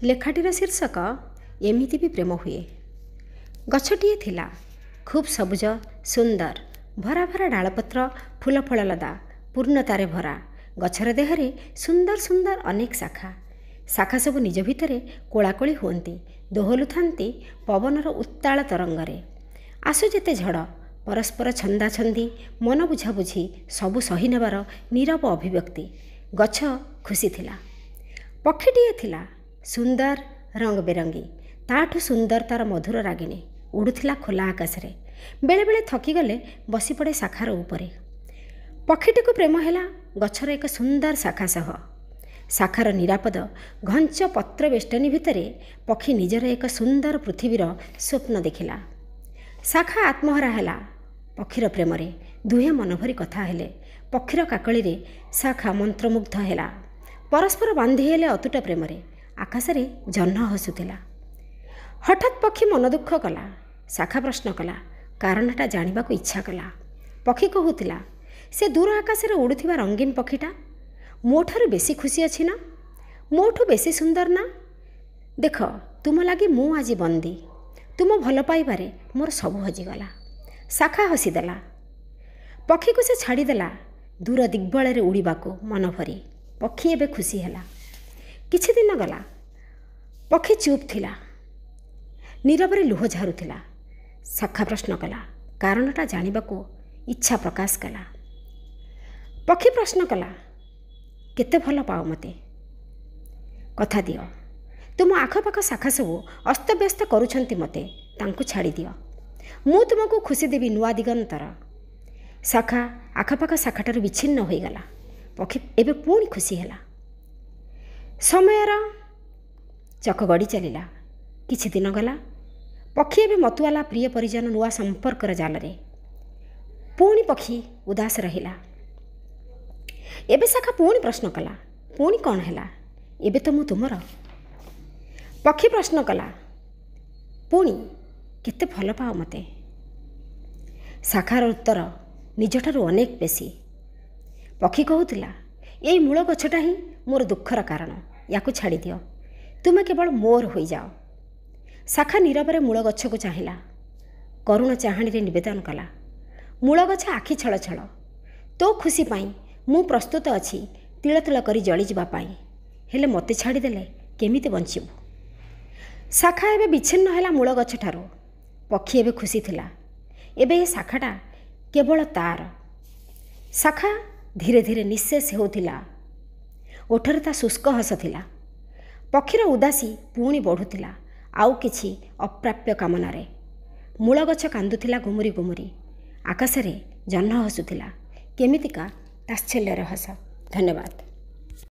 ଲେଖାଟିର ଶୀର୍ଷକ ଏମିତି ବି ପ୍ରେମ ହୁଏ। ଗଛଟିଏ ଥିଲା, ଖୁବ୍ ସବୁଜ, ସୁନ୍ଦର, ଭରା ଭରା ଡାଳପତ୍ର, ଫୁଲ ଫଳଲତା ପୂର୍ଣ୍ଣତାରେ ଭରା। ଗଛର ଦେହରେ ସୁନ୍ଦର ସୁନ୍ଦର ଅନେକ ଶାଖା। ଶାଖା ସବୁ ନିଜ ଭିତରେ କୋଳାକୋଳି ହୁଅନ୍ତି, ଦୋହଲୁଥାନ୍ତି ପବନର ଉତ୍ତାଳ ତରଙ୍ଗରେ। ଆସୁ ଯେତେ ଝଡ଼, ପରସ୍ପର ଛନ୍ଦାଛନ୍ଦି, ମନ ବୁଝାବୁଝି ସବୁ ସହି ନେବାର ନୀରବ ଅଭିବ୍ୟକ୍ତି। ଗଛ ଖୁସି ଥିଲା। ପକ୍ଷୀଟିଏ ଥିଲା, ସୁନ୍ଦର, ରଙ୍ଗ ବେରଙ୍ଗୀ, ତାଠୁ ସୁନ୍ଦର ତାର ମଧୁର ରାଗିଣୀ। ଉଡ଼ୁଥିଲା ଖୋଲା ଆକାଶରେ। ବେଳେବେଳେ ଥକିଗଲେ ବସିପଡ଼େ ଶାଖାର ଉପରେ। ପକ୍ଷୀଟିକୁ ପ୍ରେମ ହେଲା ଗଛର ଏକ ସୁନ୍ଦର ଶାଖା ସହ। ଶାଖାର ନିରାପଦ ଘଞ୍ଚ ପତ୍ର ବେଷ୍ଟନୀ ଭିତରେ ପକ୍ଷୀ ନିଜର ଏକ ସୁନ୍ଦର ପୃଥିବୀର ସ୍ୱପ୍ନ ଦେଖିଲା। ଶାଖା ଆତ୍ମହରା ହେଲା ପକ୍ଷୀର ପ୍ରେମରେ। ଦୁହେଁ ମନଭରି କଥା ହେଲେ। ପକ୍ଷୀର କାକଳିରେ ଶାଖା ମନ୍ତ୍ରମୁଗ୍ଧ ହେଲା। ପରସ୍ପର ବାନ୍ଧି ହେଲେ ଅତୁଟ ପ୍ରେମରେ। ଆକାଶରେ ଜହ୍ନ ହସୁଥିଲା। ହଠାତ୍ ପକ୍ଷୀ ମନ ଦୁଃଖ କଲା। ଶାଖା ପ୍ରଶ୍ନ କଲା, କାରଣଟା ଜାଣିବାକୁ ଇଚ୍ଛା କଲା। ପକ୍ଷୀ କହୁଥିଲା, ସେ ଦୂର ଆକାଶରେ ଉଡ଼ୁଥିବା ରଙ୍ଗୀନ ପକ୍ଷୀଟା ମୋଠାରୁ ବେଶୀ ଖୁସି ଅଛି ନା? ମୋଠୁ ବେଶୀ ସୁନ୍ଦର ନା? ଦେଖ, ତୁମ ଲାଗି ମୁଁ ଆଜି ବନ୍ଦୀ। ତୁମ ଭଲ ପାଇବାରେ ମୋର ସବୁ ହଜିଗଲା। ଶାଖା ହସିଦେଲା। ପକ୍ଷୀକୁ ସେ ଛାଡ଼ିଦେଲା ଦୂର ଦିଗ୍ବଳରେ ଉଡ଼ିବାକୁ ମନ ଭରି। ପକ୍ଷୀ ଏବେ ଖୁସି ହେଲା। କିଛି ଦିନ ଗଲା। ପକ୍ଷୀ ଚୁପ୍ ଥିଲା, ନୀରବରେ ଲୁହ ଝାରୁଥିଲା। ଶାଖା ପ୍ରଶ୍ନ କଲା, କାରଣଟା ଜାଣିବାକୁ ଇଚ୍ଛା ପ୍ରକାଶ କଲା। ପକ୍ଷୀ ପ୍ରଶ୍ନ କଲା, କେତେ ଭଲ ପାଅ ମୋତେ? କଥା ଦିଅ। ତୁମ ଆଖପାଖ ଶାଖା ସବୁ ଅସ୍ତବ୍ୟସ୍ତ କରୁଛନ୍ତି ମୋତେ, ତାଙ୍କୁ ଛାଡ଼ିଦିଅ। ମୁଁ ତୁମକୁ ଖୁସି ଦେବି ନୂଆ ଦିଗନ୍ତର। ଶାଖା ଆଖପାଖ ଶାଖାଠାରୁ ବିଚ୍ଛିନ୍ନ ହୋଇଗଲା। ପକ୍ଷୀ ଏବେ ପୁଣି ଖୁସି ହେଲା। ସମୟର ଚକ ଗଡ଼ି ଚାଲିଲା। କିଛି ଦିନ ଗଲା। ପକ୍ଷୀ ଏବେ ମତୁଆଲା ପ୍ରିୟ ପରିଜନ ନୂଆ ସମ୍ପର୍କର ଜାଲରେ। ପୁଣି ପକ୍ଷୀ ଉଦାସ ରହିଲା। ଏବେ ଶାଖା ପୁଣି ପ୍ରଶ୍ନ କଲା, ପୁଣି କ'ଣ ହେଲା? ଏବେ ତ ମୁଁ ତୁମର। ପକ୍ଷୀ ପ୍ରଶ୍ନ କଲା, ପୁଣି କେତେ ଭଲ ପାଅ ମୋତେ? ଶାଖାର ଉତ୍ତର ନିଜଠାରୁ ଅନେକ ବେଶୀ। ପକ୍ଷୀ କହୁଥିଲା, ଏଇ ମୂଳ ଗଛଟା ହିଁ ମୋର ଦୁଃଖର କାରଣ, ୟାକୁ ଛାଡ଼ିଦିଅ, ତୁମେ କେବଳ ମୋର ହୋଇଯାଅ। ଶାଖା ନୀରବରେ ମୂଳ ଗଛକୁ ଚାହିଁଲା, କରୁଣ ଚାହାଣୀରେ ନିବେଦନ କଲା, ମୂଳ ଗଛ ଆଖି ଛଳଛଳ, ତୋ ଖୁସି ପାଇଁ ମୁଁ ପ୍ରସ୍ତୁତ ଅଛି ତିଳ ତିଳ କରି ଜଳିଯିବା ପାଇଁ, ହେଲେ ମୋତେ ଛାଡ଼ିଦେଲେ କେମିତି ବଞ୍ଚିବୁ? ଶାଖା ଏବେ ବିଚ୍ଛିନ୍ନ ହେଲା ମୂଳ ଗଛଠାରୁ। ପକ୍ଷୀ ଏବେ ଖୁସି ଥିଲା। ଏବେ ଏ ଶାଖାଟା କେବଳ ତାର। ଶାଖା ଧୀରେ ଧୀରେ ନିଃଶେଷ ହେଉଥିଲା। ଓଠରେ ତା ଶୁଷ୍କ ହସ ଥିଲା। ପକ୍ଷୀର ଉଦାସୀ ପୁଣି ବଢ଼ୁଥିଲା ଆଉ କିଛି ଅପ୍ରାପ୍ୟ କାମନାରେ। ମୂଳ ଗଛ କାନ୍ଦୁଥିଲା ଗୁମୁରି ଗୁମୁରି। ଆକାଶରେ ଜହ୍ନ ହସୁଥିଲା କେମିତିକା ତାତ୍ସଲ୍ୟର ହସ। ଧନ୍ୟବାଦ।